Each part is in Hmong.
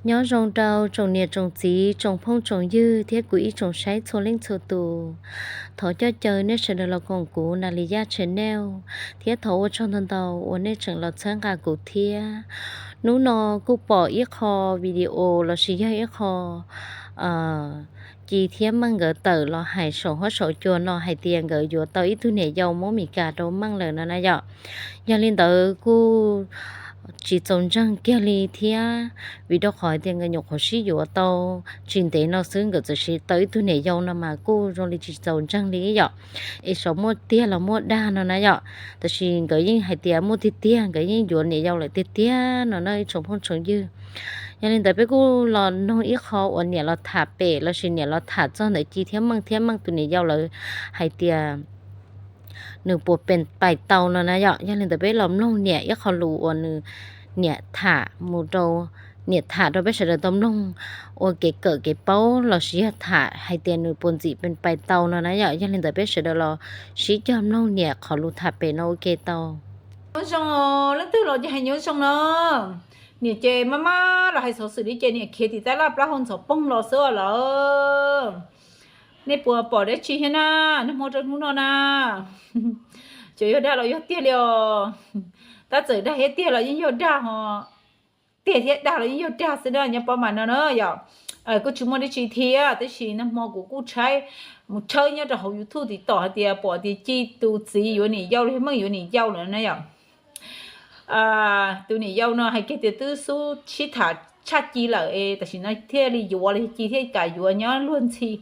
Nyob zoo rau tsoom niam tsoom txiv, tsoom phooj tsoom ywg thiab kuv ib tsoom saib txhua leej txhua tus. Thov coj caw nej sawv daws los koom kuv Nas Lis Yaj Channel, thiab thov ua tsaug ntau ntau uas nej tseem los txhawb nqa kuv thiab. Hnub no kuj pom ib qho video lossis yog ib qho Ci thiab Meej nkawd tawm los hais saum huab saum cua no hais tias nkawd yuav tau ib tug niam yau muab Meskas rau Meej lawm no na yom. Yog li ntawd kuj tsis txaus ntseeg kiag li thiab, vim rau qhov hais tias nkawd nyuam qhuav sib yuav tau tsis ntev no xwb nkawd txawm siv tau ib tug niam yau no mas kuj zoo li tsis txaus ntseeg li yom. Es xyov muaj tiag los muaj dag no na yom, tab sis nkawd yeej hais tias muaj tiag tiag, nkawd yeej yuav niam yau lawm tiag tiag no na ib tsoom phooj tsoom ywg. Yog li ntawd peb kuj los noog ib qho uas niam los tham pem lossis niam los tham txog ntawm Ci thiab Meej thiab Meej tus niam yau lawv hais tias nws puas pais tau no na yom. Yog li ntawd peb los mloog niam ib qho lus uas nws niam tham mus rau, niam tham rau peb sawv daws tau mloog ua kev kawm kev paub lossis yog tham hais tias nws puas ntxim pais tau no na yom. Yog li ntawd peb sawv daws los sib cog mloog niam qhov lus tham pem no ua ke tau. Nyob zoo, leej twg los ces hais nyob zoo no. Niam ces maj maj los hais xov xwm li ces niam khiav tim tab laj plaub hau ntxhov poog los xwb lawm. Nej puas pom dab tsi thiab na, nag hmo rau hnub no na? Ces yog dag los yog tiag li os. Tab txawm dag thiab tiag los yeej yog dag ho, tiag thiab dag los yeej yog dag xwb na, nyob pab mas no na yom. Kuj tsis muaj dab tsi thiab, tab sis nag hmo kuv kuj tshaib mus tshawb nyob rau hauv YouTube tim tom hais tias pom tias Ci tus txiv yuav niam yau los yog Meej yuav niam yau lawm na yom. Tus niam yau no hais kiag tias twb xub sib tham tshaj Ci lawm es tam sim no thiaj li yuav los yog Ci thiaj kam yuav nyob luag ntxhi.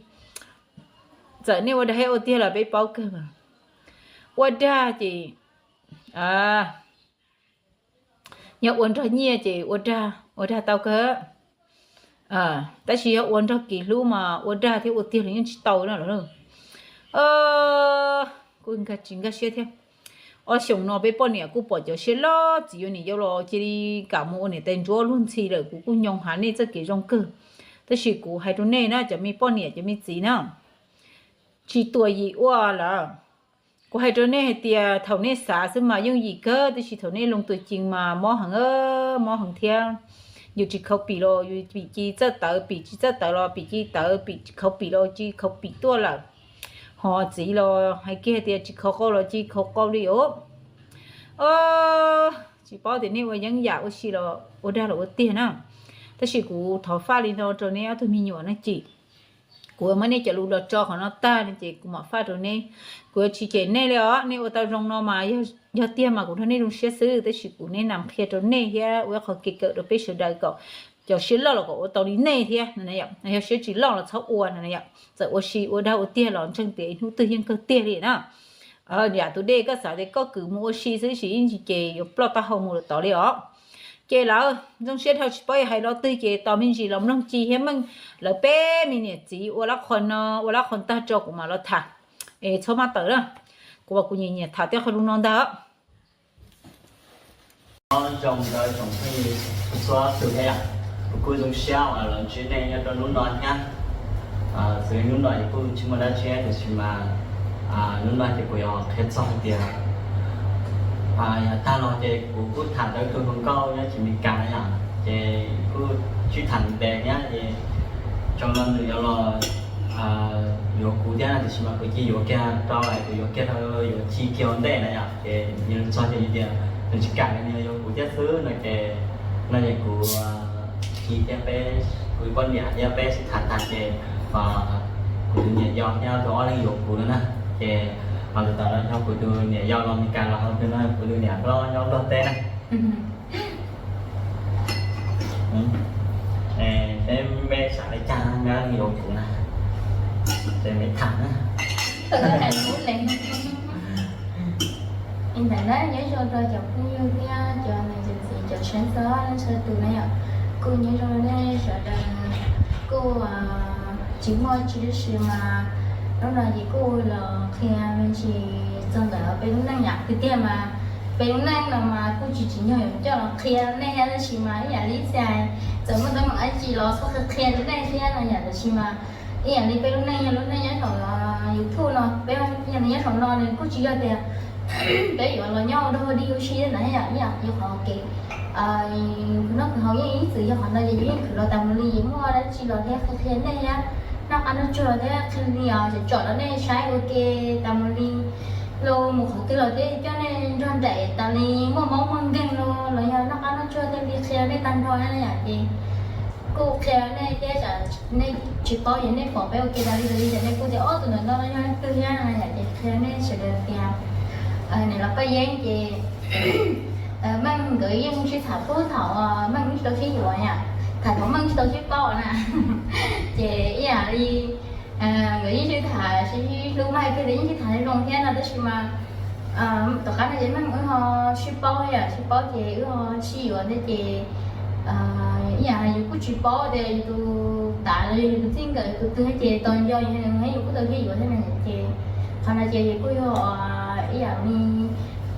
Txawm nej ua dag thiab ua tiag los peb paub kawg mas. Ua dag ces yog ua nrog nyiaj ces ua dag, ua dag tau kawg. Tab sis yog ua nrog kev hlub mas ua dag thiab ua tiag los yeej tsis tau na los. Kuj nkag tsis nkag siab thiab. Ob xyoos no peb poj niam kuj pom cov siab loj txiv yuav niam yau los cia li kam mus ua niam tais ntsuab luag ntxhi lawm, kuv kuj nyoo hav nej txoj kev zoo kawg. Tab sis kuv hais rau nej na cov me poj niam cov me txiv na, tsis tuam yim ua lawm. Kuv hais rau nej hais tias thaum nej xav xwb mas yooj yim kawg, tab sis thaum nej loo tus cees mas mob heev, mob heev thiab. Yus tsis khaus pim los yus pim Ci txawj tawv, pim Ci txawj tawv los pim Ci tawv, pim khaus pim los Ci khaus pim tuaj lawm. Ho txiv los hais kiag hais tias tsis khaus qau los Ci khaus qau li os. Tsis paub tias nej ua yeeb yam ua si los ua dag los ua tiag na. Tab sis kuv thov faj li no rau nej ob tug me nyuam na ces kuv muab nej cov lus los tso qhov no tag no ces kuv mam faj rau nej. Kuv yuav tsis cem nej li os, nej ua tau zoo no mas yog tiag mas kuv nrog nej zoo siab xwb, tab sis kuv nim qhia rau nej thiab ua ib qho kev kawm rau peb sawv daws kom cov siab loj los kom ua tau li nej thiab. Yog siab tsis loj los txhob ua no yom. Txawm ua si ua dag ua tiag los ntseeg tias ib hnub twg yeej kawg tiag li na. Yam tus dej koj xav tias koj kwv mus ua si xwb sis ib ntsis ces yuav ploj taub hau mus lawm tod li os. Ces lawv zoo siab dhau tsis paub hais lo twg ces tos me ntsis los mloog Ci thiab Meej lawv peb me niam txiv ua lab qhua no ua lab qhua tag tso kuv mam los tham. Es txhob maj tawm na, kuv kuv nyiam nyiam tham tej qho lus no ntag. Nyob zoo rau tsoom phooj ywg txhua tus thiab yom. Kuv kuj zoo siab uas los ntsib nej nyob rau hnub no thiab. Xws li hnub no ces kuj tsis muaj dab tsi tiam sis mas hnub no ces kuv yuav qhia txog hais tias yav tag los ces kuv kuj tham tau ib tug hluas nkauj nyob tsis Meskas na yom, ces kuj sib tham ntev thiab ces zoo no nws yuav los yuav kuv thiab tiam sis mas kuv cia yuav kiag rau lawm, kuv yuav kiag rau yuav Ci kiag ua ntej na yom, ces yog txog ces tias nws tsis kam li nws yuav kuv thiab xwb no ces no ces kuv Ci thiab peb, kuv poj niam thiab peb sib tham tag ces kuv tus niam yau thiab tus ob leeg yuav kuv no na. Ces ho tus tom no yog kuv tus niam yau los Meskas los ho tus no kuv tus niam hlob nyob Nplog teb na. Peb, peb xav li cas nyob yuav kuv na, ces me tham na. Li ntawd na nyob zoo rau cov phooj ywg thiab cov niam cov txiv cov saib txhua leej txhua tus na yom. Kuj nyob zoo nej sawv daws, kuj tsis muaj tsi dab tsi mas hnub no ces kuj los qhia me ntsis txog ntawm peb lub neej yom. Tiag tiag mas peb lub neej no mas kuj tsis tsim nyog yuav coj los qhia nej thiab tab sis mas ib yam li xia, txawm muaj teeb meem dab tsi los txhob qhia rau nej thiab no yom, tab sis mas ib yam li peb lub neej yog lub neej nyob saum YouTube no, peb yog nyob saum no nws kuj tsis yog tias peb yuav los nyob ua dog ua dig ua si ntawd yom, ib yam li qhov kev khwv noj khwv haus yeej ib txwm yog qhov no ces yus yeej khwv los tas mus li, muaj dab tsi los thiab qhia qhia nej thiab, noj qab noj tsuag thiab qhia li os, tsom rau nej saib ua ke tas mus li. Los mus qhov twg los thiaj coj nej nrog nraim tas li, muaj mob muaj nkeeg los los yog noj qab noj tsuag thiaj li qhia nej tag nrho na yom. Ces kuj qhia nej thiab, nej tsis paub ces nej pom peb ua ke tas li tas li ces nej kuj tias, ob, tus ntawm no yog leej twg thiab na yom. Ces qhia nej sawv daws tias niam laus Paj Yeeb ces Meej nkawd yeej sib tham puag thaum Meej tsis tau sib yuav yom, tham thaum Meej tsis tau sib paub na. Ces ib yam li nkawd yeej sib tham sib hlub mas hais tias yeej sib tham zoo thiab no, tab sis mas tom qab no ces Meej wb ho sib paub yom, sib paub ces wb ho sib yuav thiab ces ib yam yus kuj tsis paub tias yus tus tav los yog yus tus txij nkawm yus tus twg ces tos nco yus, yus kuj tau sib yuav thiab na. Ces qhov no ces yus kuj yog ib yam li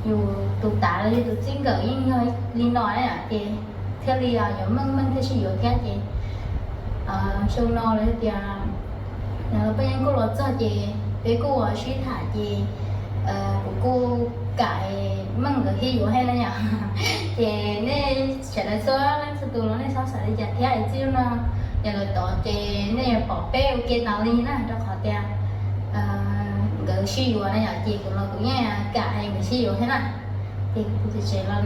yus tus tav los yog tus txij nkawm yeej yog li no na yom, ces thiaj li yuav Meej, Meej thiaj sib yuav thiab ces xyoo no los yog tias Paj Yeeb kuj los txog ces peb kuj ua sib tham ces kuv kuj kam Meej nkawd thiaj yuav thiab na yom. Ces nej sawv daws txhua leej txhua tus los nej txhob xav li cas thiab, txij no yog lawv tod ces nej yuav pom peb ua ke tas li na, rau qhov tias nkawd sib yuav na yom, ces kuv los kuv yeej kam nkawd sib yuav thiab na. Ces kuv tus txiv tsev los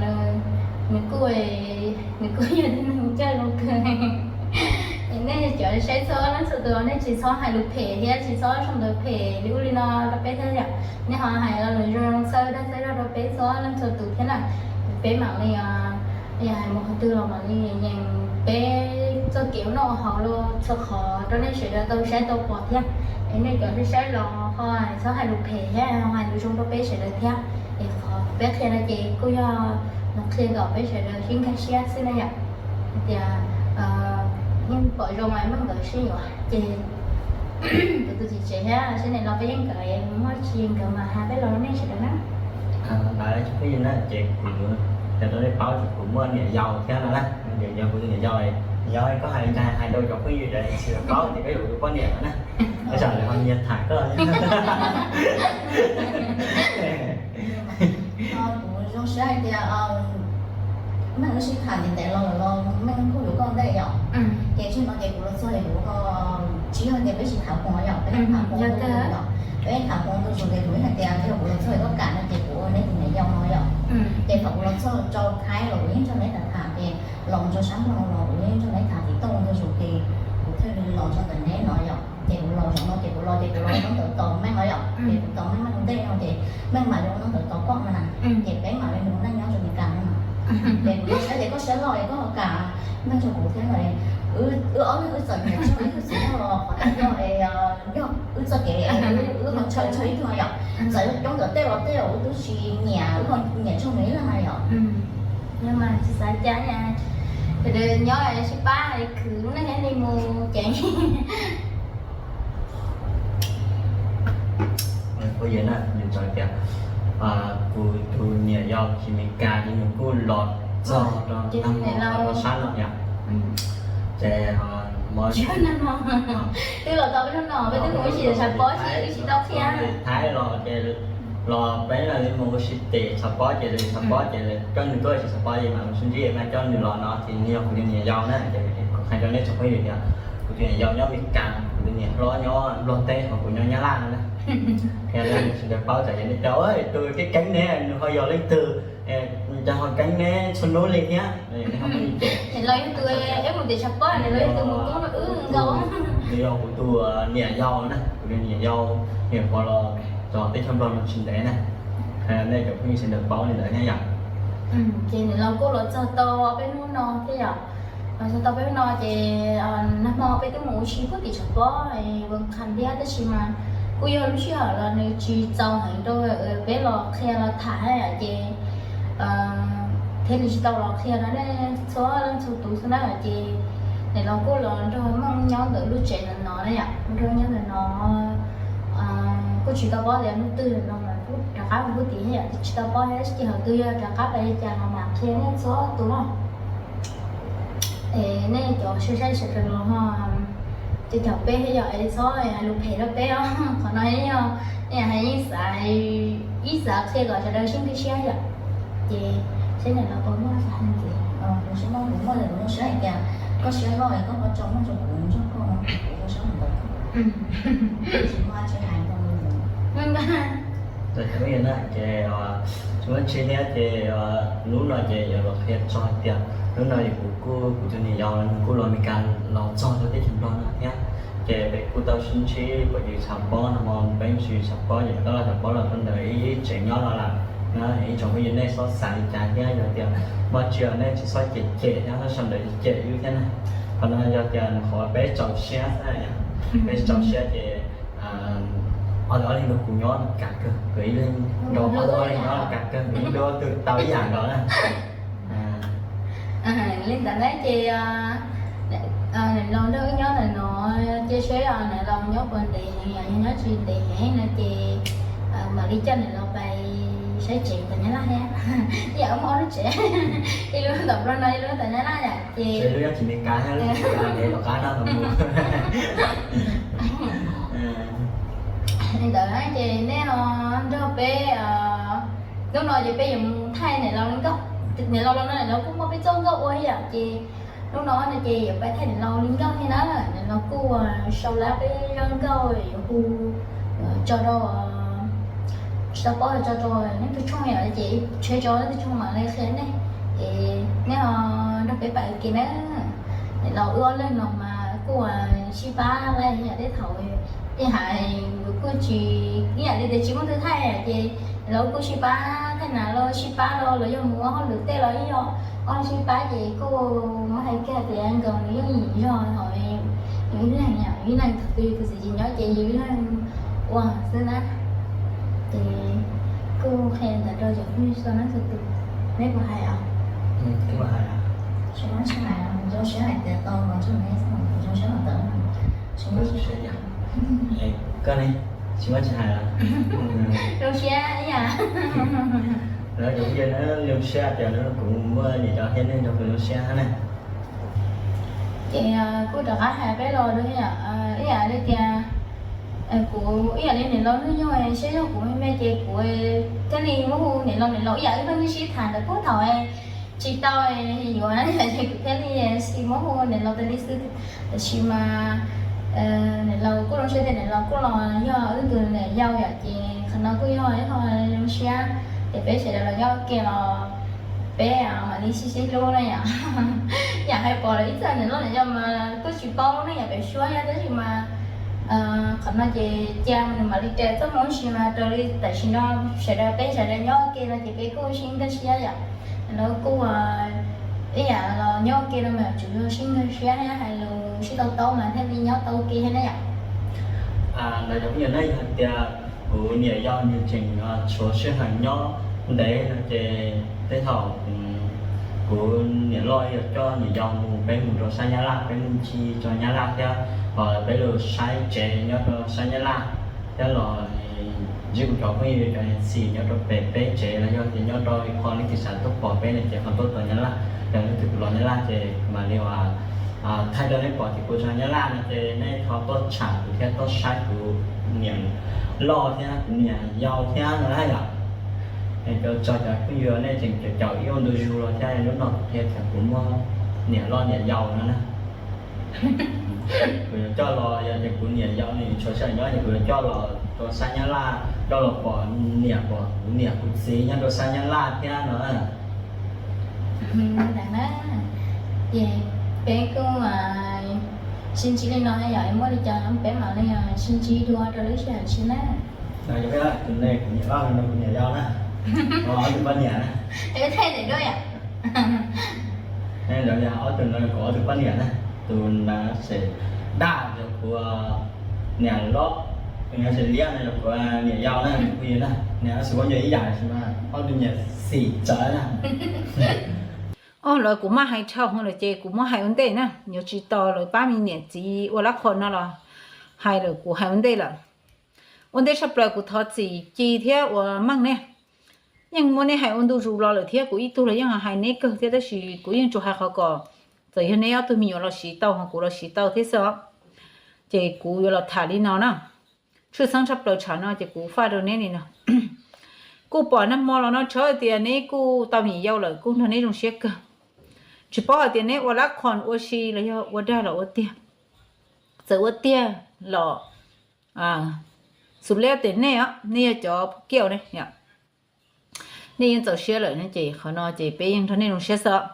nws kuj, nws kuj yog neeg coj zoo kawg. Nej cov saib txhua leej txhua tus nej tsis txhob hais lus phem thiab tsis txhob sau ntawv phem li ub li no rau peb thiab yom. Nej ho hais los lus zoo zoo txhawb dag txhawb zog rau peb txhua leej txhua tus thiab na. Peb mam li, yog hais mus qhov twg los mam li yees peb txoj kev ua noj ua haus los txhua qhov rau nej sawv daws tau saib tau pom thiab. Es nej cov saib saib los ho txhob hais lus phem thiab, ho hais lus zoo rau peb sawv daws thiab. Es qhov peb qhia no ces kuj yog los qhia kom peb sawv daws sib nkag siab xwb na yom. Hais tias yeej pom zoo mas Meej nkawd sib yuav ces kuv tus txiv tsev thiab sab niam laus Paj Yeeb nkawd muaj tsis nkawd mas hais peb los nej sawv daws na. Ntawd tsis pheej na ces kuv, yog rau nej paub ces kuv muaj niam yau thiab no na, niam yau, kuv tus niam yau, niam yau koj hais li cas hais rau cov phooj ywg tsis paub ces koj yog kuv tus poj niam no na. Tab sis lawv ho nyias tham koj. Kuv zoo siab hais tias Meej wb sib tham ntev ntev los lawm los Meej kuj yuav koj ntej yom. Ces tseg no ces kuv los txog es kuv ho tsis yog tias peb tsis tham Hmoob yom, peb tham Hmoob ntu zus yom, peb tham Hmoob ntu zus ces kuv hais tias yog kuv los txog es koj kam no ces kuv ua neb tus niam yau no yom. Ces thaum kuv los txog rau Thaib los kuv yeej nrog neb tham tham ces los mus rau sab Nplog los kuv yeej nrog neb tham tim tooj ntu zus ces kuv thiaj li los rau ntawm neb no yom. Ces kuv los zaum no ces kuv los ces kuv los ua ntaub ntawv tos Meej no yom, ces kuv tos Meej, Meej ua ntej no ces Meej mam li ua ntaub ntawv tos koj no na. Ces peb mam li mus ua neej nyob rau Meskas no na. Ces kuv saib tias koj siab loj es koj ho kam Meej rau kuv thiab no. Wb ob leeg wb txawm nyiam tshaj ib tug txiv neej los qhov tias yog, yog wb txoj kev wb ho ntshaw ntshaw ib tug no yom. Txawm coob ntawm tej los tej los wb twb tsis nyiam, wb ho nyiam tshaj mus ib leeg na yom. Yog mas tsis xav cas, sawv daws nyob sib pab khwv lub neej thiab li mus ceev. Kuv yawg na, nws txawm tias kuv tus niam yau tsis Meskas ces nws kuj los txog rau sab no yom. Ces twb los tau peb hnub no peb twb mus ua si tshav pob ces wb tsis tau qhia. Thaib los ces los peb mam li mus ua si tim tshav pob ces lawv tshav pob ces lawv coj nws tuaj tim tshav pob ces mam mus sib ntsib mas coj nws los no ces nws yog kuv tus niam yau na. Ces kuv hais rau nej tsoom phooj ywg tias kuv tus niam yau nyob Meskas, kuv tus niam hlob nyob Nplog teb, ho kuv nyob Nyab Laj no na. Qhia rau sawv daws paub tsam ces nej tias tus keeb keeb ne nws ho yog leej twg, cas ho keeb ne txhua hnub li thiab. Niam laus yog tus eb mus tim tshav pob, niam laus yog tus mus koob rau wb nkaus. Nws yog kuv tus niam yau na, kuv tus niam yau, niam pog los txog teb chaws Nplog no tsis ntev na. Nej cov phooj ywg sawv daws paub li ntawd thiab yom. Ces niam laus kuj los txog tau peb hnub no thiab yom. Los txog tau peb hnub no ces nag hmo peb twb mus ua si puag tim tshav pob Vaj Qha thiab, tab sis mas kuj yog lub sij hawm los nws tsis txaus heev rau peb los qhia los tham yom, ces thiaj li tsis tau los qhia rau nej txhua leej txhua tus xwb na. Ces niam laus kuj los nrog Meej nyob ntawm lub tsev ntawm no na yom, nrog nyob ntawm no kuj tsis tau paub tias hnub twg no mas kuj rov qab mus puag tim thiab yom, tsis tau paub thiab, tsis hais twg yog rov qab pais li cas los mam qhia nej txhua tus na. Es nej cov saib saib sawv daws los ho caum caum peb thiab yom, es txhob hais lus phem rau peb os. Qhov no yog nej hais yeej xav Ib xav qhia kom sawv daws sib nkag siab yom. Ces seb niam laus puas muaj xav hais ntxiv. Kuv siab muaj, kuv muaj, kuv zoo siab hais tias koj siab loj es koj ho tso muaj rau kuv nrog koj no, kuv zoo siab hais ntawd. Tsis muaj tsis hais ntawd. Ces tsis muaj tsis thiab ces lub no ces yuav los qhia txog hais tias lub no kuv kuj, kuv tus niam yau nws kuj los Amelikas los txog rau teb chaws Nplog no thiab. Ces peb kuj tau sib ntsib puas yus tshav pob no, peb tsis tshav pob ces peb los tshav pob los rau ntawm ib tsev nyob no lawm na. Ib tsoom phooj ywg nej txhob xav li cas thiab, yog tias muaj tsis nej tsis txhob cem cem thiab, txhob sau ntawv cem wb thiab na. Qhov no yog tias nws qhov peb txaus siab, peb txaus siab ces ob tug ob leeg nrog kuv nyob no kam kawg, kuv ib leeg nrog ob tug ob leeg nyob no kam kawg, kuv ib leeg nrog ob tug tau ib yam nkaus na. Li ntawd na ces niam laus nrog wb nyob ntawm no, cia seb niam laus nyob puas ntev heev, yog nyob tsis ntev heev no ces mam li coj niam laus pais saib tsev tom Nyab Laj thiab. Ib yam wb muaj ob lub tsev, ib lub tom Nplog no, ib lub tom Nyab Laj yom, ces li ntawd na ces nej ho nrog peb, hnub no ces peb yuav mus thaij niam laus li nkauj. Niam laus los no niam laus kuj muaj peb txoj nkauj ua yom, ces hnub no no ces yuav pais thaij niam laus li nkauj thiab na. Niam laus kuj sau lab peb zaj nkauj yuav hu tso rau, tsis tau paub tso rau nej tus tshooj yom, ces tsheb tso nej tus tshooj mam li qhia nej. Ces nej ho nrog peb pais ua ke na. Niam laus wb ob leeg no mas kuj sib pab lawm yom, tej thaum ib hais kuj tsis ib yam li tias tsis muaj twg thaij ces niam laus kuj sib pab thaij nas los sib pab los, los yog mus ua hauj lwm tej los ib yam, ob leeg sib pab ces kuj muab hais kiag tias nkaus nws yooj yim zog thaum yus ib leeg, yus ib leeg thaum twg yus tus txiv tsis nyob ces yus ib leeg ua xwb na. Ces kuj qhia ntawd rau cov phooj ywg txhua leej txhua tus. Neb puas hais os? Tsis muaj tsis hais, zoo siab hais tias tau los nrog neb, zoo siab los ntawd. Tsis muaj tsis hais. Koj ne? Tsis muaj tsis hais los? Zoo siab ib yam. Lawv zoo siab tias kuv muaj niam cov thiab nej nrog kuv zoo siab na. Ces kuj rov qab hais peb los dua ib yam li tias kuv ib yam li niam laus hnub nyoog siab zog kuv me me ces kuv thiaj li muab hu niam laus niam laus ib yam wb pheej sib tham ntawd puag thaum tsis tau yuav na, ces kuv thiaj li xis muab hu niam laus tas li xwb. Tab sis mas niam laus kuj zoo siab tias niam laus kuj los yog wb tus niam yau yom, ces qhov no kuj yog ib qho zoo siab. Ces peb sawv daws los nyob ua ke los peb mam li sib sib hlub na yom. Yam hais pom lawv ib txhia niam loj niam yau mas kuj tsis paub lub neej yam pem suab yom, tab sis mas qhov no ces cia nws mam li ras txoj hmoo sis mas raws li tam sim no sawv daws peb sawv daws nyob ua ke no ces peb kuj sib nkag siab yom. Lawv kuj ib yam los nyob ua ke no mas tsuas yog sib nkag siab thiab hais lus sib tau taub mas thiaj li nyob tau ua ke thiab na yom. Ntawd cov phooj ywg na, yog hais tias kuv niam yau nws tseem tshuav sij hawm nyob ntev no ces tej thaum kuv niam loj yuav coj niam yau mus, peb mus rau sab Nyab Laj, peb mus ncig rau Nyab Laj thiab, peb los saib tsev nyob rau sab Nyab Laj thiab los ntsib kuv cov phooj ywg cov niam txiv nyob rau pem peb tsev los yog tias nyob rau ib qho leej twg xav tuaj pom peb no ces ho tuaj tau Nyab Laj. Yog leej twg los Nyab Laj ces mam li thaij rau nej pom ces kuv tso Nyab Laj no ces nej ho tuaj tsham kuv thiab tuaj saib kuv niam loj thiab kuv niam yau thiab no na yom. Cov tso cov phooj ywg nej tseem caum ib ua ntu zus los thiab, lub no kuv qhia tias kuv muaj niam loj niam yau no na. Kuv yuav coj los, yog tias kuv niam yau nws tshuav sij hawm nyob ces kuv yuav coj los rau sab Nyab Laj, coj los pom niam, pom kuv niam kuv txiv nyob rau sab Nyab Laj thiab no. Ntawd na, ces peb kuj sib ntsib li no yom, muaj li cas peb mam li sib ntsib dua rau lub sij hawm tshiab na. Tus no kuv niam loj, no kuv niam yau na, ob tug poj niam na. Thaij daim duab yom. Ob tug no kuv ob tug poj niam na, tus na ces daj yog kuv niam loj, tus na ces liab no yog kuv niam yau na, kuv yau na, niam xus muab nco ib yam sis mas ob tug niam xim tsawv na. Ob lawv kuv maj hais dhau lawm ces kuv muab hais ua ntej na, yuav tsis tos lawv pab me niam txiv ua lab qhua no los hais lawm, kuv hais ua ntej lawm. Ua ntej tshaj plaws kuv thov txim Ci thiab ua Meej ne, yeej muab neb hais ua ntu zus los lawm thiab kuv ib tug los yeej hais neb kawg thiab, tab sis kuv yeej tsuas hais qhov kom txawm yog neb ob tug me nyuam los siv tau ho kuv los siv tau thiab xwb os. Ces kuv yuav los tham li no na, tshwj xeeb tshaj plaws tshav no ces kuv faj rau neb li no. Kuj pom nag hmo los no tshawb tias neb kuj tau me nyuam yaus lawm kuj nrog neb zoo siab kawg. Tsis paub hais tias neb ua lab qhos ua si los yog ua dag los ua tiag. Txawm ua tiag los xus liab tes nej, nej yog cov phuj kiaj ne, nej yeej txaus siab lawm no ces qhov no ces peb yeej nrog nej zoo siab xwb.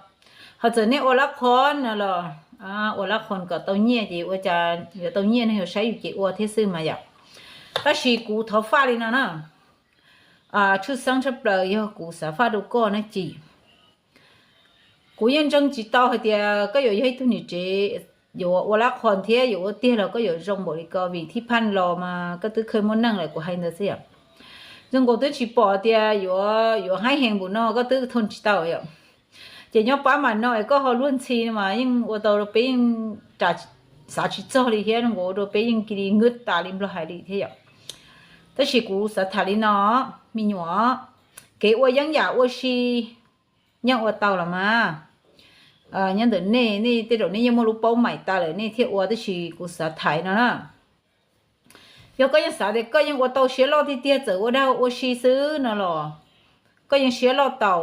Ho txawm nej ua lab qhos no los ua lab qhos kom tau nyiaj ces ua cas yuav tau nyiaj ne, yuav saib yus ces ua thiab xwb mas yom. Tab sis kuv thov faj li no na, tshwj xeeb tshaj plaws yog kuv xav faj rau koj na Ci. Kuv yeej ntseeg tsis tau hais tias koj yuav yog ib tug niam tsev yuav ua lab qhos thiab yuav ua tiag los koj yuav zoo npaum li ko, vim thib phaj los mas koj twb kheev muaj neej lawm, kuv hais ntawd xwb yom. Zoo nkaus twb tsis pom tias yuav, yuav haib heev npaum no koj twb thoo tsis tau yom. Ces nyob pab mam no es koj ho luag ntxhi mas yeej ua tau rau peb yeej xav tsis txog li thiab, zoo nkaus ua rau peb yeej cia li ngwb tas li nplog hais li thiab yom. Tab sis kuv xav tham li no, me nyuam, kev ua yeeb yam ua si yeej ua tau los mas. Nyob ntawm nej, nej tej zaum nej yeej muaj lub paub maim tas lawm nej thiaj ua, tab sis kuv xav tham no na. Yog koj yeej xav tias koj yeej ua tau siab loj tiag tiag txawm ua dag ua si xwb no los koj yeej siab loj tau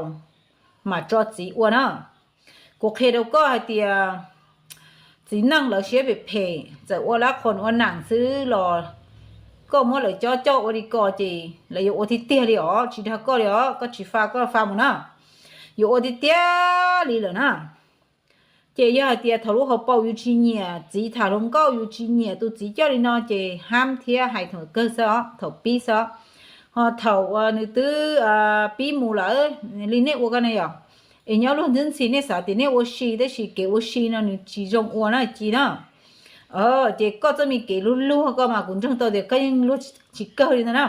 mas tso txiv ua na. Kuv qhia rau koj hais tias txiv neej lawv siab phem phem, txawm ua lab qhos ua nam xwb los koj muab lawv cob coj ua li ko ces lawv yuav ua tiag tiag li os, tsis dag koj li os, koj tsis fa koj fa mus na, yuav ua tiag tiag li lawm na. Ces yog hais tias thaum lub hauv paus yus tsis nyiam, txiv tham hluas nkauj yus tsis nyiam, tus txiv coj li no ces hab thiab hais thaum kawg xwb os, thaum pib xwb os. Ho thaum uas nws twb pib mus lawm li nej ua ko na yom, es nyob luag ntxhi ntxhi nej xav tias nej ua si, tab sis kev ua si no nws tsis zoo ua na Ci na. Ces koj txoj me kev luag luag ko mas kuv ntseeg tau tias koj yeej luag tsis kawg li ntag na.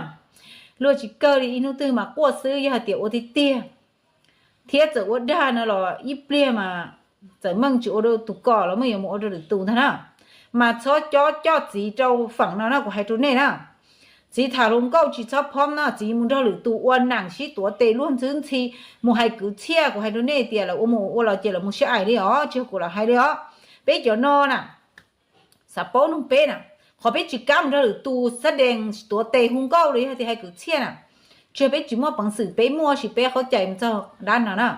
Luag tsis kawg li, ib hnub twg mas quaj xwb, yog hais tias ua tiag tiag thiab txawm ua dag no los ib pliag mas txawm meej tsis ua rau tus ko los meej yuav mus ua rau lwm tus ntag na. Mas txhob cob coj txiv rau feem no na, kuv hais rau nej na. Txiv tham hluas nkauj tsis txhob phob no, txiv mus nrog lwm tus ua nam sib tuav tes luag ntxhi ntxhi, mus hais kwv txhiaj, kuv hais rau nej tias lawv ua mus ua los ces lawv mus sib aim li os, tsis yog kuv lam hais li os. Peb cov no na, xav paub nug peb na, qhov peb tsis kam mus nrog lwm tus xab dees tuav tes hu nkauj los yog tias hais kwv txhiaj na, tsis yog peb tsis muaj peev xwm, peb muaj, sis peb qhaub cai mus txog dab no na.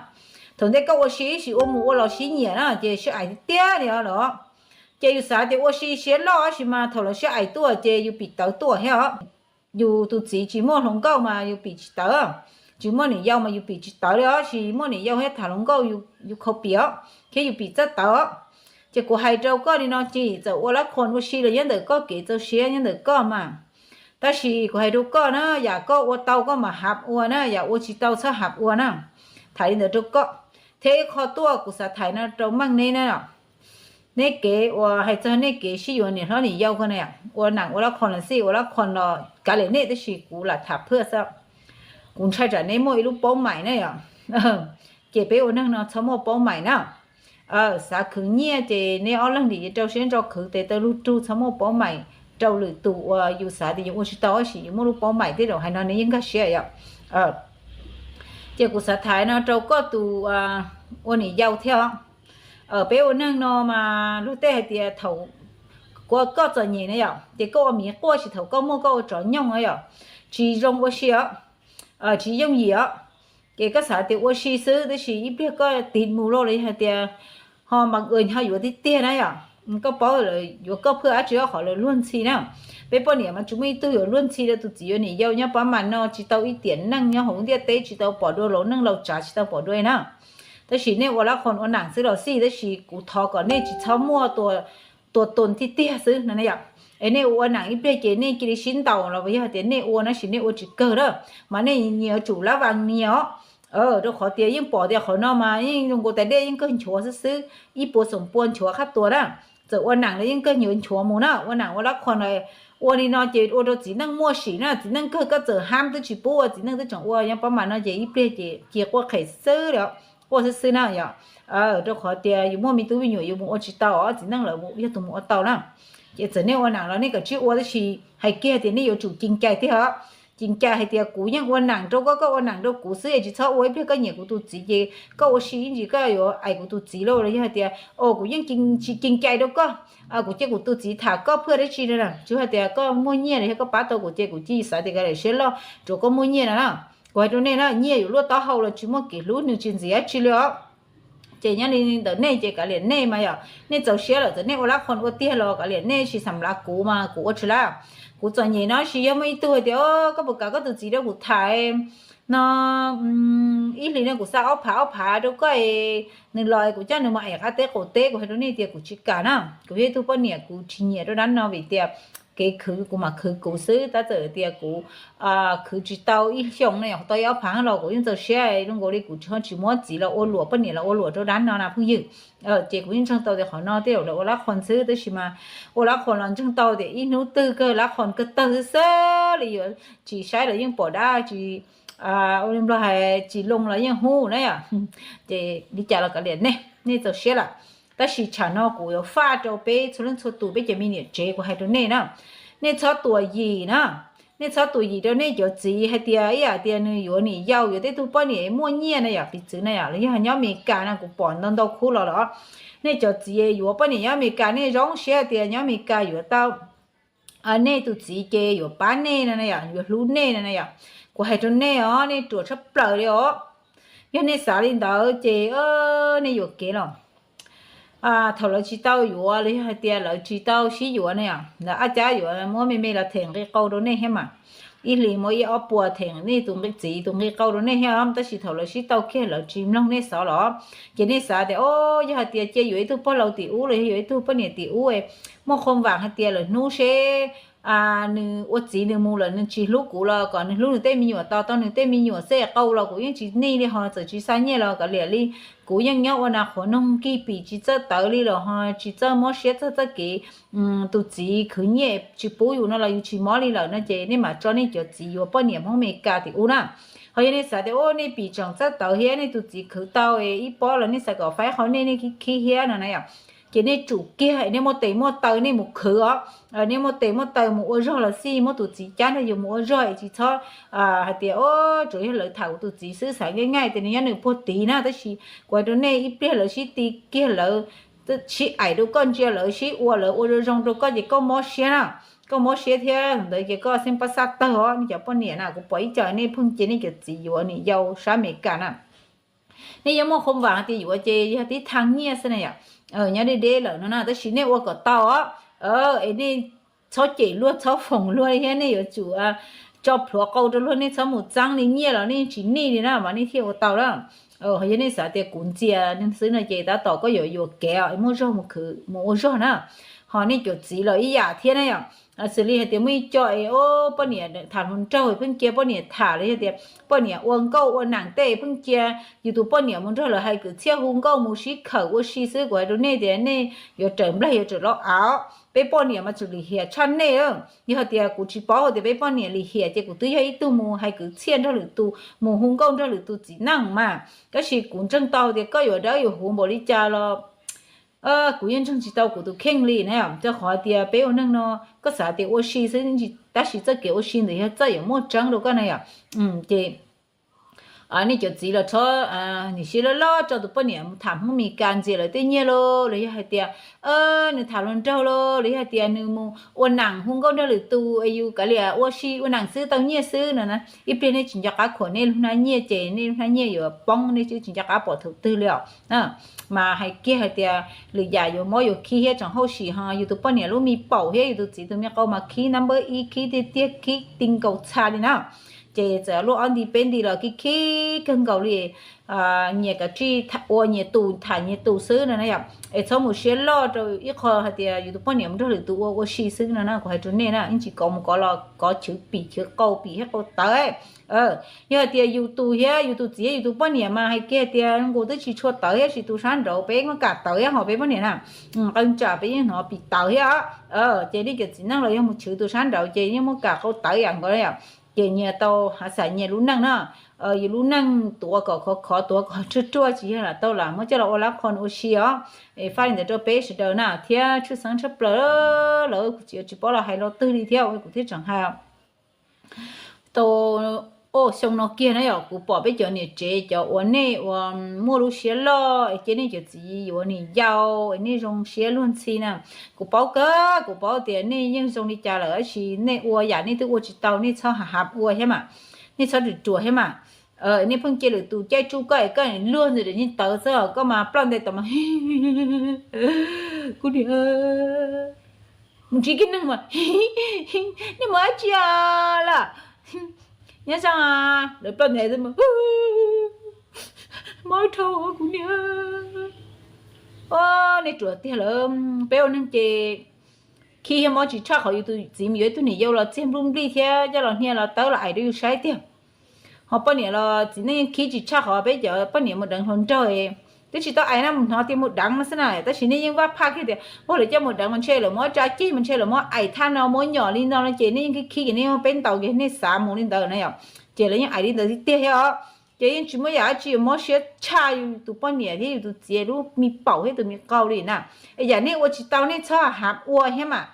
Thaum ntej koj ua si ib sim ua mus ua los sib nyiam na ces sib aim tiag tiag li os los. Ces yus xav tias ua si siab loj tab sis mas thaum lawv sib aim tuaj ces yus pim tawv tuaj thiab os. Yus tus txiv tsis muaj hluas nkauj mas yus pim tsis tawv, tsis muaj niam yau mas yus pim tsis tawv li os, sis muaj niam yau thiab tham hluas nkauj yus khau pim os, thiab yus pim txawj tawv os. Ces kuv hais rau koj li no Ci, txawm ua lab qhos ua si los nyob ntawm koj kev txaus siab nyob ntawm koj mas. Tab sis kuv hais rau koj na, yam koj ua tau koj mam hab ua na, yam ua tsis tau txhob hab ua na. Tham li ntawd rau koj. Thiab ib qho tuaj kuv xav tham no rau meej neb na. Neb kev uas hais txog nej kev sib yuav niam hlob niam yau ko na, ua nam ua lab qhos los xij, ua lab qhos los kav liam nej, tab sis kuv lam tham phwj xwb. Kuv ntshai tsam neb muaj ib lub paub maim na yom. Ces peb ua neeg no txhob muaj paub maim na. Xav khwv nyiaj ces neb ob leeg nim rau siab ntso khwv tes taw lug rug, txhob muaj paub maim rau lwm tus uas yus xav tias yus ua tsis tau tab sis yus muaj lub paub maim, tej zaum hais no neb yeej nkag siab yom. Ces kuv xav tham no rau koj tus ua niam yau thiab os. Peb ua neeg no mas luag tej hais tias thaum koj txom nyem na yom, ces koj ua miv quaj, tsis thaum koj muaj koj ua tsov nyooj na yom, tsis zoo ua si os, tsis yooj yim os. Ces koj xav tias ua si xwb tab sis ib pliag koj tiv mus lauj los yog hais tias ho npam ua ho yuav tiag tiag na yom, koj paub lawm yuav koj phwj dab tsi ob qhov lawv luag ntxhi na. Peb poj niam mas tsis muaj ib tug yuav luag ntxhi rau tus txiv yuav niam yau nyob pab mas no tsis tau ib tiam neej nyob hauv ntiaj teb, tsis tau pom dua laus neej laus tsav, tsis tau pom dua na. Tab sis nej ua lab qhos ua nam xwb los xij, tab sis kuv thov kom nej tsis txhob muaj tua tus tiag tiag xwb no yom. Es nej ua ua nam ib pliag ces nej cia li sib ntaus los yog tias nej ua no sis nej ua tsis kawg na, mas nej nyias yuav tsum lab vas nyias os. Rau qhov tias yeej pom tias qhov no mas yeej zoo nkaus tais dej yeej kawg nchuav xwb xwb, ib puas xoom pua nchuav qhab tua na. Txawm ua nam los yeej kawg nchuav nchuav mus na, ua nam ua lab qhos na. Ua li no ces ua rau txiv neej muaj sim na, txiv neej kawg koj txawm hab twb tsis pub ua, txiv neej twb tseem ua, nyob pab mas no ces ib pliag ces cia quaj qhem xwb li, quaj xwb xwb na yom. Rau qhov tias yus muaj me tub me nyuam yus mus ua tsis tau os, txiv neej lawv yog tus mus ua tau na. Ces txawm nej ua nam los nej kav tsij ua tab sis hais kiag tias nej yuav tsum ceev cai tiag os. Ceev cai hais tias kuv yeej ua nam rau koj, koj ua nam rau kuv xwb es tsis txhob ua ib pliag koj nyiam kuv tus txiv ces koj ua si ib ntsis koj yuav aim kuv tus txiv lauj los yog hais tias o kuv yeej tsis ceev cai rau koj, kuv cia kuv tus txiv tham koj phwj dab tsi na, tsuas hais tias koj muaj nyiaj los yog koj pab tau kuv ces kuv cia xav tias kav liam siab loj rau koj muaj nyiaj no na. Kuv hais rau nej na, nyiaj yuav luaj taub hau los tsis muaj kev hlub, nws tsis ntxiv dab tsi li os. Ces nyob li ntawm nej ces kav liam nej mas yom, nej txaus siab lawm txawm nej ua lab qhon ua tiag los kav liam nej, tsis xam lav kuv mas kuv ua tsis lab. Kuv txom nyem no, tsis yog muaj ib tug hais tias, koj puas kam koj tus txiv rau kuv tham no, ib hlis no kuv xa ob phav ob phav rau koj, nws los kuv coj nws mus ev qab teb qaum teb. Kuv hais rau nej tias kuv tsis kam na, kuv yog ib tug poj niam kuv tsis nyiam rau dab no vim tias kev khwv kuv mam khwv kuv xwb, tab txawm tias kuv khwv tsis tau ib xyoos no, tau ib ob phav los kuv yeej txaus siab, zoo nkaus li kuv tsis ho tsis muab txiv los ua luam, poj niam los ua luam rau dab no na phooj ywg. Ces kuv yeej ntseeg tau tias qhov no tej zaum lawv ua lab qhon xwb, tab sis mas ua lab qhon los ntseeg tau tias ib hnub twg kawg lab qhon kawg tawg xwb xwb li, yuav tsis saib los yeej pom dab, tsis, ua li Nplog hais tsis loo los yeej hu na yom. Ces li cas los kav liam nej, nej txaus siab lawm. Tab sis tsam no kuv yuav faj rau peb txhua leej txhua tus, peb cov me niam tsev, kuv hais rau nej na, nej txhob tuam yim na. Nej txhob tuam yim rau nej cov txiv hais tias ib yam tias nws yuav niam yau, yuav tej tug poj niam muaj nyiaj na yom, piv txwv na yom, los yog nyob Amelikas no kuv pom ntau ntau khub los lawm. Nej cov txiv yuav poj niam nyob Amelikas, nej zoo siab tias nyob Amelikas yuav tau nej tus txiv ces yuav pab nej no na yom, yuav hlub nej no na yom. Kuv hais rau nej os, nej ruam tshaj plaws li os. Yog nej xav li ntawd ces nej yuam kev los. Thaum lawv tsis tau yuav los yog hais tias lawv tsis tau sib yuav na yom, lawv ab cab yuav muab me me los them nqi qau rau nej thiab mas. Ib hlis muab ib ob puas them nej tus txiv tus nqi qau rau nej thiab, tab sis thaum lawv sib tau kiag lawv tsis mloog nej xov los, ces nej xav tias o, yog hais tias cia yuav ib tug pog laus tim ub los yog yuav ib tug poj niam tim ub, muaj qhov vam hais tias lawv hnub seb nws ua txiv nws mus lawm nws tsis hlub kuv los kom nws hlub nws tej me nyuam, tos tau nws tej me nyuam xwb, qau los kuv yeej tsis nij li, ho txawm tsis xa nyiaj los kav liam li, kuv yeej nyob ua nas qhuav noog nkig pim tsis txawj tawv li los ho tsis txawj mob siab txog txoj kev tus txiv khwv nyiaj tsis pub yus no los yus tsis mob li lawm no ces nej mam tso nej cov txiv yuav poj niam Hmoob Amelikas tim ub na. Ho yog nej xav tias o, nej pim tseem txawj tawv thiab nej tus txiv khwv tau ib pob los nej xav kom faib qhov nej, nej khib khib thiab no na yom, ces nej tsum kiag, nej muaj tes muaj taw nej mus khwv os. Nej muaj tes muaj taw mus ua zog los xij, muab tus txiv cab nrog yus mus ua zog es tsis txhob hais tias o, tsuas yog lawv tham kuv tus txiv xwb, xav nqaij nqaij tias nws nyob nws puag tid na, tab sis kuv hais rau nej ib pliag lawv sib ti kiag, lawv sib aim rau koj, ntsia lawv sib ua, lawv ua zoo zoo rau koj ces koj mob siab na. Koj mob siab thiab ntawd ces koj xeeb pab xaj tawg os nej cov poj niam na. Kuv pom ib co nej pheej cia nej cov txiv yuav niam yau sab Amelikas na. Nej yuav muaj qhov vam hais tias yuav ces yog tib thaj nyiaj xwb na yom, nyob deb deb lawm no na, tab sis nej ua kom tau os. Es nej txhob cem luag txhob foom luag li thiab, nej yuav tsum tso plhuav qau rau luag, nej txhob mus txeeb li, nyiaj los nej tsis nij li na mas nej thiaj ua tau lawm. Ho yog nej xav tias kuv ntxias xwb no ces tab tom koj yuav yuam kev es muaj zog mus khwv mus ua zog na. Ho nej cov txiv los ib yam thiab na yom. Xws li hais tias muaj ib co es o, poj niam tham hluas nraug pheej cia poj niam tham los yog tias poj niam ua nkauj ua nees tej pheej cia yus tus poj niam mus nrog lawv hais kwv txhiaj, hu nkauj mus sib khawm ua si xwb. Kuv hais rau nej tias nej yuav raws nplaig yuav raws loj av. Peb poj niam mas tseem lim hiam tshaj nej. Yog hais tias kuv tsis paub hais tias peb poj niam lim hiam ces kuv twb yog ib tug mus hais kwv txhiaj nrog lwm tus, mus hu nkauj nrog lwm tus txiv neej mas. Tab sis kuv ntseeg tau tias koj yuav dawb yuav huv npaum li cas los kuv yeej ntseeg tsis tau kuv tus kheej li na. Rau qhov tias peb ua neeg no koj xav tias ua si xwb, tab sis txoj kev ua si ntawd yog txawj yuav muaj tseeb rau koj na yom. Ces nej cov txiv los txhob nim siab loj loj tso tus poj niam mus tham Hmoob Mes Kas ntxias lawv tej nyiaj lauj, los yog hais tias nws tham hluas nraug lauj, los yog hais tias nws mus ua nees hu nkauj nrog lwm tus es yus kav liam ua si ua nees xwb tau nyiaj xwb no na. Ib pliag nej tsis nco qab khuam nej lub hnab nyiaj ces nej lub hnab nyiaj yuav poob, nej tsis nco qab pom thaum twg li os. Mas hais kiag hais tias lwm yam yuav mob yuav khib thiab tseem hauj sim ho yus tus poj niam lub me paum thiab yus tus txiv tus me qau mas khib nab npawb ib, khib tiag tiag, khib ti nkaus txha li na. Ces txawm luaj ob nti peb nti los khib khib kawg nkaus li. Nyias kav tsij ua nyias tus tham nyias tus xwb no na yom. Es txhob mus siab loj rau ib qho hais tias yus tus poj niam mus nrog lwm tus ua ua si xwb no na. Kuv hais rau nej na, yeej tsis kov mus kov los kov chwv pim chwv qau pim thiab qau tawv. Yog hais tias yus tus thiab yus tus txiv yus tus poj niam mas hais kiag tias nkaus twb tsis tshua tawv thiab, tsis tus sab nraud peb muab kam tawv thiab ho peb poj niam na, qee tsam peb yeej hnov pim tawv thiab. Ces nej cov txiv neej los yog mus chwv tus sab nraud ces yeej muab kam qau tawv yam nkaus yom. Ces nyias tau hav xav nyias lub neej na. Yus lub neej tuav kom khov khov, tuav kom ruaj ruaj, tsis yog lam tau lam muab coj los ua lab qhon ua si os. Es faj li ntawd rau peb sawv daws na, thiab tshwj xeeb tshaj plaws lawv kuv tsis, tsis paub los hais lo twg li thiab kuv thiaj tseem hais tau. Xyoo no kiag na yom, kuv pom peb cov niam tsev cov uas nej uas muaj lub siab loj es cia nej cov txiv yuav niam yau es nej zoo siab luag ntxhi na. Kuv paub kawg, kuv paub tias nej yeej zoo li cas lawm, tab sis nej ua yam nej twb ua tsis tau, nej txhob hav hav ua thiab mas. Nej txhob ruam ruam thiab mas. Nej pheej cia lwm tus caij tsuj koj es koj luag ntawm yeej tawv xwb, koj mas ploj ntais tau mas. Kuv niam, mus ntsib kiag neeg mas, nej mus dab tsi lawm? Nyob zoo. Lawv ploj ntais, mob dhau kuv niam. Nej ruam tiag lawm. Peb ua neeg ces khib thiab mob tsis tshaj qhov yus tus txiv mus yuav ib tug niam yau los txiag nplub nplij thiab coj los hnia los tawb los aim rau yus saib tiag. Ho poj niam los txiv neej yeej khib tsis tshaj qhov peb cov poj niam mus deev hluas nraug. Twb tsis tau aim na, mus hnov tias mus deev no xwb na, tab sis nej yeej vaj phaj kiag tias ua lawv coj mus deev mas ntshe lawv muab tsa ceg mas ntshe lawv muab aim thaj no muab nyom li no no ces nej yeej khib khib ces nej yeej peb ntaus ces nej xav mus li ntawd na yom. Ces lawv yeej aim li ntawd tiag tiag thiab os. Ces yeej tsis muaj yam dab tsi yuav mob siab tshaj yus tus poj niam thiab yus tus txiv lub me paum thiab tus me qau li na. Es yam nej ua tsis tau nej txhob ham ua thiab mas.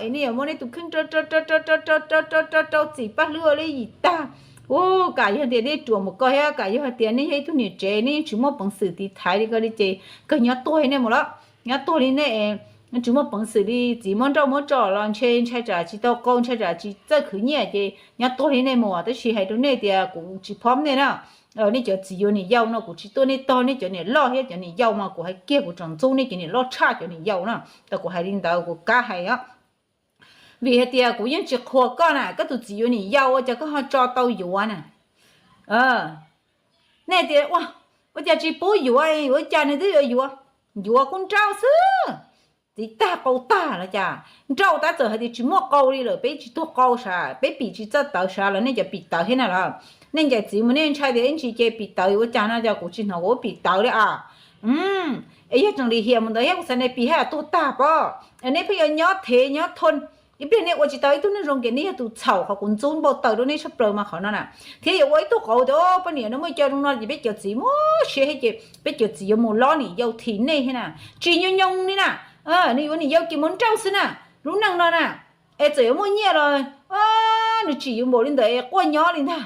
Es nej yuav muab nej tus kheej rau rau rau rau rau rau rau rau txim paj hlwb ua li yim tag. Ua kam yog tias nej ruam mus ko thiab kam yog hais tias nej yog ib tug niam tsev nej yeej tsis muaj peev xwm tiv thaiv li ko li ces kawg nyob tuag li nej mus los. Nyob tuag li nej tsis muaj peev xwm li, txiv muab nrauj muab tso los ntshe ntshai tsam tsis tau qau, ntshai tsam tsis txawj khwv nyiaj ces nyob tuag li nej mus. Tab sis hais rau nej tias kuv tsis phob nej na. Nej cov txiv yuav niam yau no kuv tsis tuaj nej tog, nej cov niam loj thiab cov niam yau mas kuv hais kiag kuv tseem ntxub nej cov niam loj tshaj cov niam yau na. Tau kuv hais li ntawd kuv kab hais os. Vim hais tias kuv yeej tsis qhuas koj na, koj tus txiv yuav niam yau ua cas koj ho tso tau yuav na? Nej tias ua, ua cas tsis pub yuav, yuav cas nws twb yuav yuav, yuav kuj nrauj xwb. Txiv tag qau tag los cas, nrauj tab txawm hais tias tsis muaj qau li lawm, peb tsis tuag qau sav, peb pim tsis txawj tawv sav los nej cov pim tawv thiab na los. Nej ncaim txiv mus nej ntshai tias ib ntsis ces pim tawv yuav ua cas no, cas kuv tsis hnov kuv pim tawv li as. Es yog tseem lim hiam mus ntawd thiab kuv xav nej pim haj yam tuag tag pob. Nej pheej yuav nyob thev nyob thon, ib pliag nej ua tsis tau ib tug neeg zoo ces nej yog tus txhaum, qhov kuv ntxub npau taws rau nej tshaj plaws mas qhov no na. Thiab yuav ua ib tug qauv tias poj niam no muaj cov zoo no ces peb cov txiv muaj siab thiab ces peb cov txiv yuav mus lob niam yau thim nej thiab na. Tsis nyoo nyoo li na. Nws yuav niam yau ces mus nrauj xwb na. Lub neej no na, es txawm yuav muaj nyiaj los nws tsim yus npaum li ntawd es quaj nyob li ntag.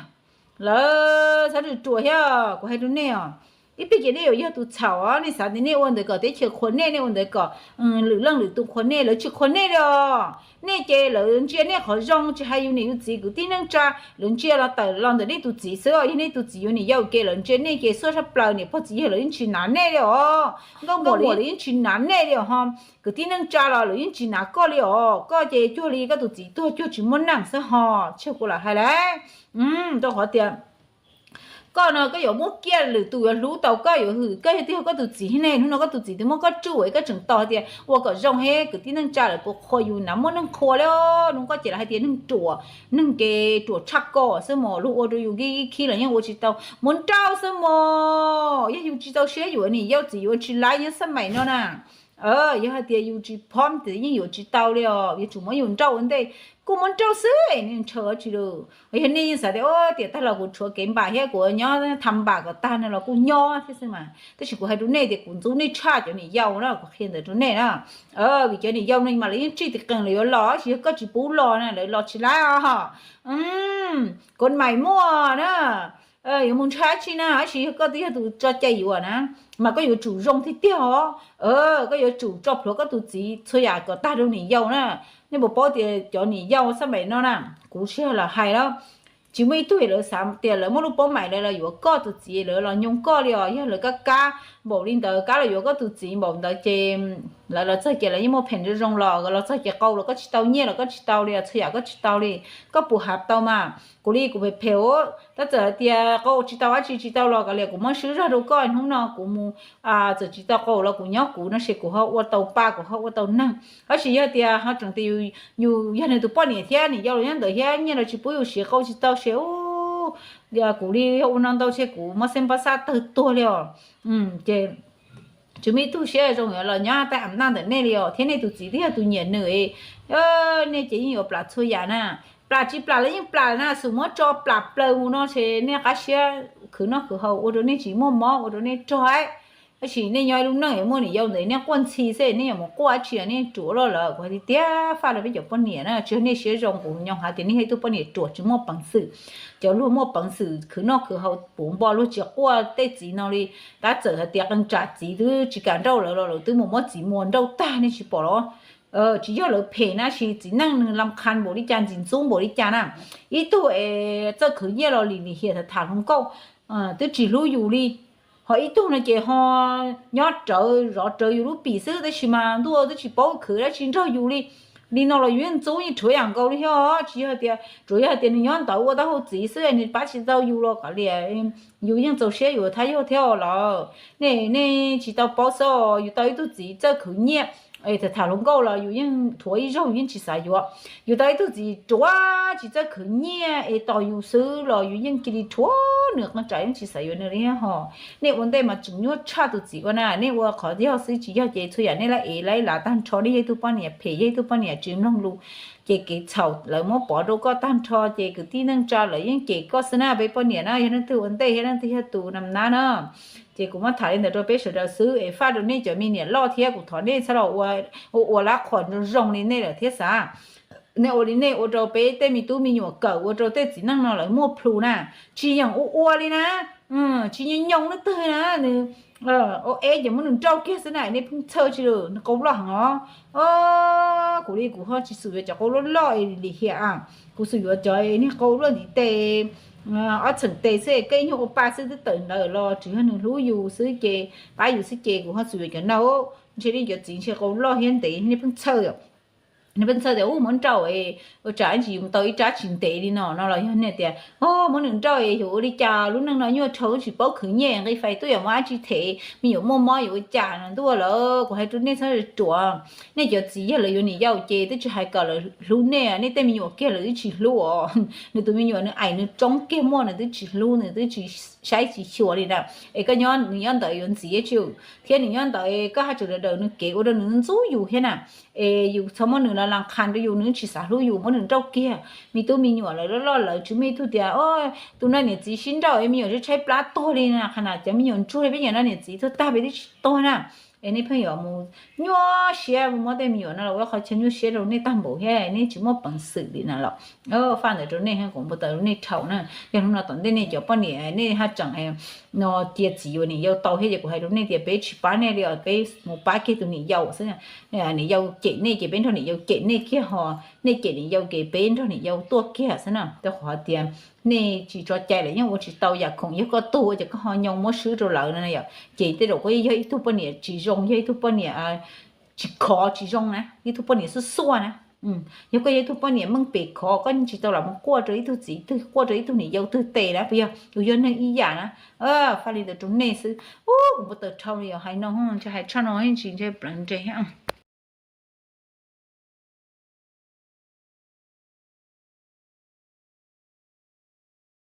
Lawv txhob ruam ruam thiab, kuv hais rau nej os, ib pliag ces nej yuav yog tus txhaum os. Nej xav tias nej ua ntawd kom teb chaws qhuas nej, nej ua ntawd kom lwm leej lwm tus qhuas nej, lawv tsis qhuas nej li os. Nej ces lawv ntsia nej qhov zoo, tsis hais yus niam yus txiv kwv tij neej tsa, lawv ntsia los tawm los ntawm nej tus txiv xwb os. Yog nej tus txiv yuav niam yau ces lawv ntsia nej ces xuaj tshaj plaws, niam pog txiv yawg lawv yeej tsis hnav nej li os. Nkauj muam lawv yeej tsis hnav nej li os ho. Kwv tij neej tsa los lawv yeej tsis hnav koj li os. Koj ces cuag li koj tus txiv tuag cuag tsis muaj neej xwb ho, tseg kuv lam hais lawm. Rau qhov tias koj no koj yuav muab kiag lwm tus yuav hlub tau koj, yuav hwm koj, yog tiag koj tus txiv thiab ne. Hnub no koj tus txiv twb muab koj tsuj es koj tseem tos hais tias ua kom zoo thiab kwv tij neej tsa lawv puas qhuas yus na, muaj neeg qhuas li. Hnub koj ces lawv hais tias neeg ruam, neeg ces ruam tshaj koj xwb mos, luag ua rau yus khib khib los yeej ua tsis tau, muab nrauj xwb mos. Yog yus tsis txaus siab yuav niam yau txiv yuav tsis laib nyob xab maim no na. Yog hais tias yus tsis phob ces yeej yuav tsis tau li os, yuav tsum muab yus nrauj ua ntej. Kuj muab nrauj xwb es nws ntshaw dab tsi lawm. Yog nej yeej xav tias tiam tag los kuv tshuav kev npam thiab kuv nyob tham npam kom tag no los kuj nyob thiab xwb mas, tab sis kuv hais rau nej tias kuv ntxub nej tshaj cov niam yau na, kuv qhia ntawd rau nej na. Vim cov niam yau no mas lawv yeej tsij tis qees lawv yuav los, tab sis yog koj tsis pub los na lawv los tsis laib os. Koj mais muaj na, yuav mus ntshai dab tsi na, tab sis yog koj twb yog tus tso cai yuav na, mas koj yuav tsum zoo tiag tiag os. Koj yuav tsum tso plhuav koj tus txiv txhua yam kom tag rau niam yau na. Nej puas paub tias cov niam yau xab maim no na, kuv tsis yog los hais los, tsis muaj ib tug lawv xav tias lawv muaj lub paub maim lawv los yuav koj tus txiv, lawv los nyoo koj li os. Yog lawv kab kab npaum li ntawd, kab los yuav koj tus txiv npaum ntawd ces lawv los txog ces lawv yeej muaj pheem zoo zoo los, los txog ces qau los koj tsis tau, nyiaj los koj tsis tau li, txhua yam koj tsis tau li. Koj puas hais tau mas? Kuv li kuv phem phem, tab txawm hais tias qau tsis tau dab tsi tsis tau los kav liam, kuv muab swb zog rau koj. Hnub no kuv mus, txawm tsis tau qau los kuv nyob kuv no ces kuv ho ua tau pa, kuv ho ua tau neeg. Tab sis yog tias ho tseem tias yus yog nws tus poj niam thiab niam yau los nyob ntawd thiab nyiaj los tsis pub yus siv, qau tsis tau ces, kuv li yog ua no ntau ces kuv muab xeeb pab xab tawg tuag li os. Ces tsis muaj ib tug siab zoo yuav los nyob tab am naj ntawm nej li os, thiab nej tus txiv twb yog tus nyiam nws, nej ces yeej yuav plam txhua yam na. Plam tsis plam los yeej plam na, xum muab tso plam plaws mus no ces nej qab siab khwv noj khwv haus ua rau nej tsis muaj mob, ua rau nej rog. Tab sis nej nyob ib lub neej yuav muaj niam yau ntawd nej quaj ntxhi xwb, nej yuav mus quaj dab tsi nej ruam loj lawm. Kuv hais tiag tiag faj rau peb cov poj niam na, tsis yog nej siab zoo, kuv nyoo hais tias nej yog ib tug poj niam ruam tsis muaj peev xwm. Cov luag muaj peev xwm khwv noj khwv haus puv npo luag tsis quaj tej txiv no li. Tab txawm hais tias qee tsam txiv twb tsis kam nrauj lawv los lawv twb mus muab txiv muas nrauj tag, nej tsis pom los? tsis yog lawv phem na, sis txiv neej nws lam qha npaum li cas, ntxim ntxub npaum li cas na. Ib tug es txawj khwv nyiaj los lim lim hiam tham tham hluas nkauj, twb tsis hlub yus li, ho ib tug no ces ho nyob rawv zov rawv yus lub pim xwb, tab sis mas ntuj twb tsis paub khwv dab tsi nrog yus li. Li no los yus yeej ntxub yeej rhuav yam nkaus li thiab. Tsis yog tias, tsuas yog hais tias nws nyob ntawd ua taub hau txiv xwb nws pab tsis tau yus los kav liam, yus yeej txaus siab yus thab yog thiab lawm. Nej, nej tsis tau paub xwb, yus tau ib tug txiv txawj khwv nyiaj es tham tham hluas nkauj los yus yeej rhuav ib zaug yus yeej tsis xav yuav. Yus tau ib tug txiv ruam tsis txawj khwv nyiaj es tos yus xwb los yus yeej cia li rhuav nws qee tsam yeej tsis xav yuav nws li ho. Nej ua ntej mas tseem nyuaj tshaj tus txiv ua na, nej ua qhov yog xwb, tsis yog ces txhua yam nej lab ev lab lav tag nrho, nej yog ib tug poj niam phem, yog ib tug poj niam tsis mloog lus, ces kev txhaum lawv muab pov rau koj tag nrho, ces kwv tij neej tsa lawv yeej cem koj xwb na. Peb poj niam na yog leej twg ua ntej thiab leej twg yog tus nam nab na. Ces kuv muab tham li ntawd rau peb sawv daws xwb es faj rau nej cov me niam loj thiab kuv thov nej txhob los ua, ua, ua lab qhuas zoo zoo li nej lawm thiab xav. Nej ua li nej ua rau peb tej me tub me nyuam kawm ua rau tej txiv neej no lawv muaj plhus na, tsis yeem ua ua li na, tsis nyob nyob leej twg na, nws ua es ces muab nws nrauj kiag xwb na, nej pheej txhawj tsis lawm, nws qau loj heev os. Kuv li kuv ho tsis xum yuav cov qau loj loj lim hiam, kuv xum yuav cov niag qau luaj ntiv tes, ob txheem tes xwb, koj ib nyuag ua pa xwb twb tawm ntawd los tsis yog nws hlub yus xwb ces pab yus xwb ces kuv ho xum yuav cov no. Ntshe nej cov txiv ntshe qau loj thiab ntev nej pheej txhawj. Nws pheej txhawj tias ub muab nrauj es ua tsam ib ntsis yus tau ib rab tsis ntev li no no los yog nej tias o muab nws nrauj es yuav ua li cas, lub neej no nyuaj dhau tsis paub khwv nyiaj, nqi fais tuaj yuav muab dab tsi them, me nyuam muaj mob yuav ua cas no ntuj lawm. Kuv hais rau nej txhob ruam. Nej cov txiv yog lawv yuav niam yau ces twb tsis hais kom lawv hlub nej, nej tej me nyuam kiag lawv twb tsis hlub os. Nws tus me nyuam nws aim nws roob kiag muaj nws twb tsis hlub, nws twb tsis saib tsis xyuas li na. Es koj nyob, nws nyob ntawd yuav ntxiv tsis, thiab nws nyob ntawd koj haj tseem daws daws nws kev ua rau nws ntxub yus thiab na. Es yus txhob muab nws los las qha rau yus, nws tsis xav hlub yus, muab nws nrauj kiag. Me tub me nyuam lawv loj loj lawv tsis muaj ib tug tias tus no niam txiv sib nrauj es me nyuam tshaib plab tuag li na, qhov na cov me nyuam ntsuag li peb nyuam no niam txiv tuag tag peb twb tsis tuag na. Es nej pheej yuav mus nyuaj siab mus muab tej me nyuam no los ua qhov chaw nyuaj siab rau nej tag npaum thiab nej tsis muaj peev xwm li na los. Faj ntawd rau nej, kuv npau taws rau nej dhau na. Yog hnub no tom ntej nej cov poj niam nej haj tseem no cia txiv yuav niam yau tau thiab ces kuv hais rau nej tias peb tsis pab nej li os, peb mus pab kiag tus niam yau xwb. Niam yau cem nej ces peb nrog niam yau cem nej kiag ho, nej cem niam yau ces peb nrog niam yau tuaj kiag xwb na. Rau qhov tias nej tsis tso cai lawm yeej ua tsis tau yam khoom, yog koj tuag ua ces koj ho nyoo muab swb rau lawv no yom. Ces tej zaum koj yog ib tug poj niam tsis zoo, yog ib tug poj niam tsis khov tsis zoo na, ib tug poj niam xuaj xuaj na. Yog koj yog ib tug poj niam meej pem khov, koj yeej tsis tau lam mus quaj rau ib tug txiv twg, quaj rau ib tug niam yau twg tes na, puas yog? Yus yog neeg ib yam na. Faj li ntawd rau nej xwb. Kuv npau taws dhau li os, hais no ntshe hais tshaj no tsis ntshe pleev nres thiab.